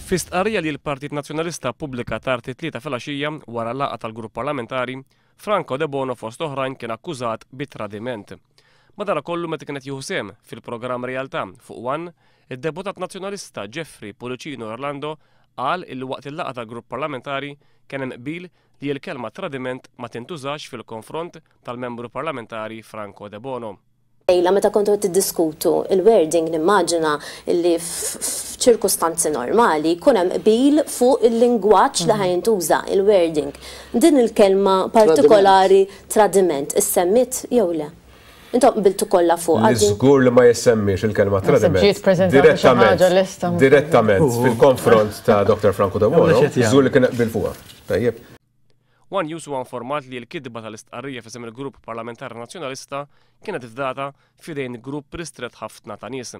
Fi stqarrija li l-Partit Nazzjonalista ppubblika tard it-Tlieta filgħaxija wara l-laqgħa tal-grupp parlamentari, Franco Debono fost oħrajn kien akkużat bi tradiment. Madanakollu meta kien qed jieħu sehem fil-programm Realtà fuq One, id-deputat Nazzjonalista Jeffrey Pullicino Orlando qal illi waqt il-laqgħa tal-grupp parlamentari kien hemm qbil li l-kelma tradiment ma tintużax fil-konfront tal-membru parlamentari Franco Debono. Lejla meta kontu qed tiddiskutu il-wording nimmaġina li f'ċirkustanzi normali jkun hemm qbil fuq il-lingwaġġ li ħa jintuża, il-wording. Din il-kelma partikolari tradiment issemmiet jew le? Intom qbiltu kollha fuqha din? Li żgur li ma jissemmiex il-kelma tradiment. Ġiet preżentata xi ħaġa lesta. Direttament fil-konfront ta' Dr. Franco Debono, żgur li kien qbil fuqha. Tajjeb. One News huwa informat li l-kitba tal-istqarrija f'isem il-Grupp Parlamentari Nazzjonalista kienet fdata f'idejn grupp ristrett ħafna ta' nies.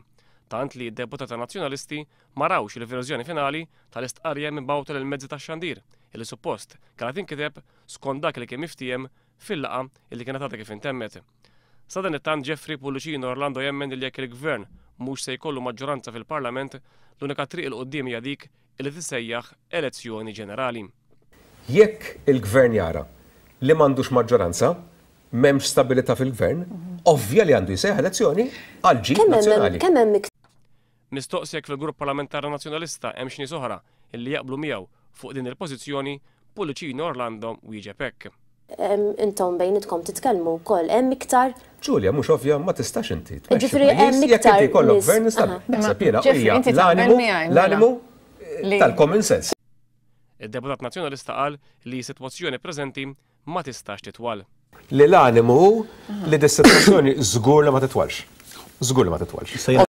Tant li d-deputati Nazzjonalisti ma rawx il-verżjoni finali tal-istqarrija mibgħuta lill-mezzi tax-xandir illi suppost kellha tinkiteb skont dak li kien miftiehem fil-laqgħa illi kienet għadha kif intemmet. Sadanittant Jeffrey Pullicino Orlando jemmen li jekk il-Gvern mhux se jkollu maġġoranza fil-Parlament, l-unika triq 'il quddiem hija dik illi tissejjaħ elezzjoni ġenerali. Jekk il-Gvern jara li m'għandux maġġoranza, m'hemmx stabilità fil-Gvern, ovvja li għandu jsejjaħ elezzjoni għall-ġid nazzjonali. Mistoqsi jekk fil-Grupp Parlamentari Nazzjonalista hemmx nies oħra illi jaqblu miegħu fuq din il-pożizzjoni, Pullicino Orlando wieġeb hekk. Intom bejnietkom titkellmu wkoll, hemm iktar? Ġulja, mhux ovvja, ma tistax inti tmexxi pajjiż jekk inti jkollok gvern instabbli. Naħseb jiena hija l-animu l-animu tal-common sense. Id-deputat Nazzjonalista qal li s-sitwazzjoni preżenti ma tistax titwal. Li l-animu hu li dis-sitwazzjoni żgur li ma titwalx. Żgur li ma titwalx.